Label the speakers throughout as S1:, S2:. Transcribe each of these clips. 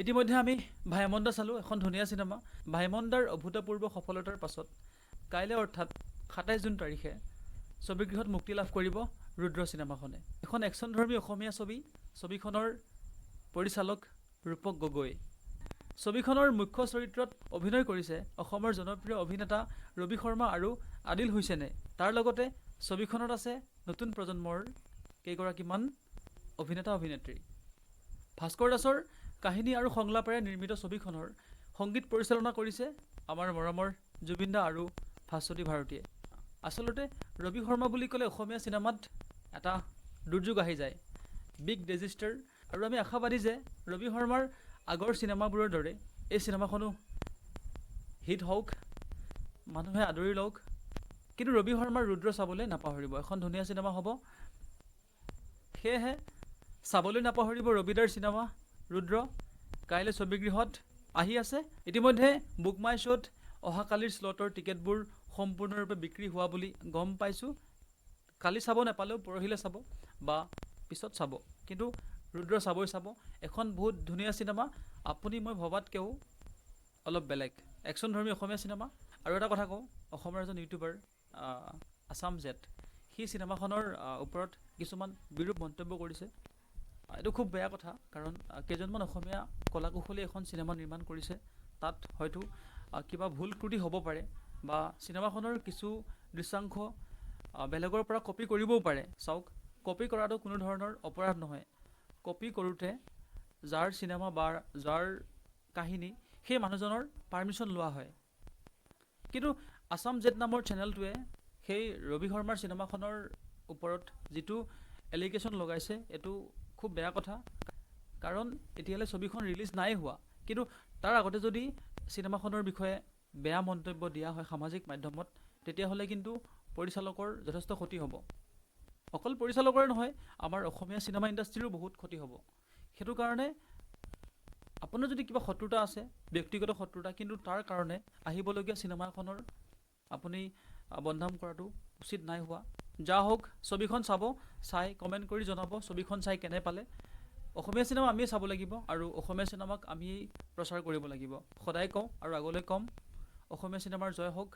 S1: ইতিমধ্যে আমি ভাইমন্দা চালোঁ, এখন ধুনীয়া চিনেমা। ভাইমন্দাৰ অভূতপূৰ্ব সফলতাৰ পাছত কাইলৈ অৰ্থাৎ 27 জুন তাৰিখে ছবিগৃহত মুক্তি লাভ কৰিব ৰুদ্ৰ চিনেমাখনে। এখন একশ্যনধৰ্মী অসমীয়া ছবি। ছবিখনৰ পৰিচালক ৰূপক গগৈ। ছবিখনৰ মুখ্য চৰিত্ৰত অভিনয় কৰিছে অসমৰ জনপ্ৰিয় অভিনেতা ৰবি শৰ্মা আৰু আদিল হুছেইনে। তাৰ লগতে ছবিখনত আছে নতুন প্ৰজন্মৰ কেইগৰাকীমান অভিনেতা অভিনেত্ৰী। ভাস্কৰ দাসৰ কাহিনী আৰু সংলাপেৰে নিৰ্মিত ছবিখনৰ সংগীত পৰিচালনা কৰিছে আমাৰ মৰমৰ জুবিন দা আৰু ভাস্বতী ভাৰতীয়ে। আচলতে ৰবি শৰ্মা বুলি ক'লে অসমীয়া চিনেমাত এটা দুৰ্যোগ আহি যায়, বিগ ডিজাষ্টাৰ। আৰু আমি আশাবাদী যে ৰবি শৰ্মাৰ আগৰ চিনেমাবোৰৰ দৰে এই চিনেমাখনো হিট হওক, মানুহে আদৰি লওক। কিন্তু ৰবি শৰ্মাৰ ৰুদ্ৰ চাবলৈ নাপাহৰিব। এখন ধুনীয়া চিনেমা হ'ব, সেয়েহে চাবলৈ নাপাহৰিব ৰবিদাৰ চিনেমা ৰুদ্ৰ। কাইলৈ ছবিগৃহত আহি আছে। ইতিমধ্যে বুক মাই শ্ব'ত অহাকালিৰ শ্লটৰ টিকেটবোৰ সম্পূৰ্ণৰূপে বিক্ৰী হোৱা বুলি গম পাইছোঁ। কালি চাব নাপালেও পৰহিলৈ চাব বা পিছত চাব, কিন্তু ৰুদ্ৰ চাবই চাব। এখন বহুত ধুনীয়া চিনেমা, আপুনি মই ভবাতকৈও অলপ বেলেগ একশ্যনধৰ্মী অসমীয়া চিনেমা। আৰু এটা কথা কওঁ, অসমৰ এজন ইউটিউবাৰ আছাম জেট, সি চিনেমাখনৰ ওপৰত কিছুমান বিৰূপ মন্তব্য কৰিছে। এইটো খুব বেয়া কথা, কাৰণ কেইজনমান অসমীয়া কলা কুশলীয়ে এখন চিনেমা নিৰ্মাণ কৰিছে। তাত হয়তো কিবা ভুল ত্ৰুটি হ'ব পাৰে বা চিনেমাখনৰ কিছু দৃশ্যাংশ বেলেগৰ পৰা কপি কৰিবও পাৰে। চাওক, কপি কৰাটো কোনো ধৰণৰ অপৰাধ নহয়। কপি কৰোঁতে যাৰ চিনেমা বা যাৰ কাহিনী, সেই মানুহজনৰ পাৰ্মিশ্যন লোৱা হয়। কিন্তু আছাম জেট নামৰ চেনেলটোৱে সেই ৰবি শৰ্মাৰ চিনেমাখনৰ ওপৰত যিটো এলিগেশ্যন লগাইছে, এইটো খুব বেয়া কথা। কাৰণ এতিয়ালৈ ছবিখন ৰিলিজ নাই হোৱা, কিন্তু তাৰ আগতে যদি চিনেমাখনৰ বিষয়ে বেয়া মন্তব্য দিয়া হয় সামাজিক মাধ্যমত, তেতিয়াহ'লে কিন্তু পৰিচালকৰ যথেষ্ট ক্ষতি হ'ব। অকল পৰিচালকৰে নহয়, আমাৰ অসমীয়া চিনেমা ইণ্ডাষ্ট্ৰীৰো বহুত ক্ষতি হ'ব। সেইটো কাৰণে আপোনাৰ যদি কিবা শত্ৰুতা আছে, ব্যক্তিগত শত্ৰুতা, কিন্তু তাৰ কাৰণে আহিবলগীয়া চিনেমাখনৰ আপুনি বদনাম কৰাটো উচিত নাই হোৱা। যা হওক, ছবিখন চাব, চাই কমেণ্ট কৰি জনাব ছবিখন চাই কেনে পালে। অসমীয়া চিনেমা আমিয়ে চাব লাগিব আৰু অসমীয়া চিনেমাক আমিয়েই প্ৰচাৰ কৰিব লাগিব। সদায় কওঁ আৰু আগলৈ ক'ম, অসমীয়া চিনেমাৰ জয় হওক।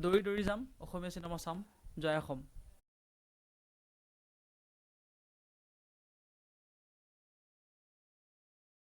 S1: দৌৰি দৌৰি যাম, অসমীয়া চিনেমা চাম। জয় অসম।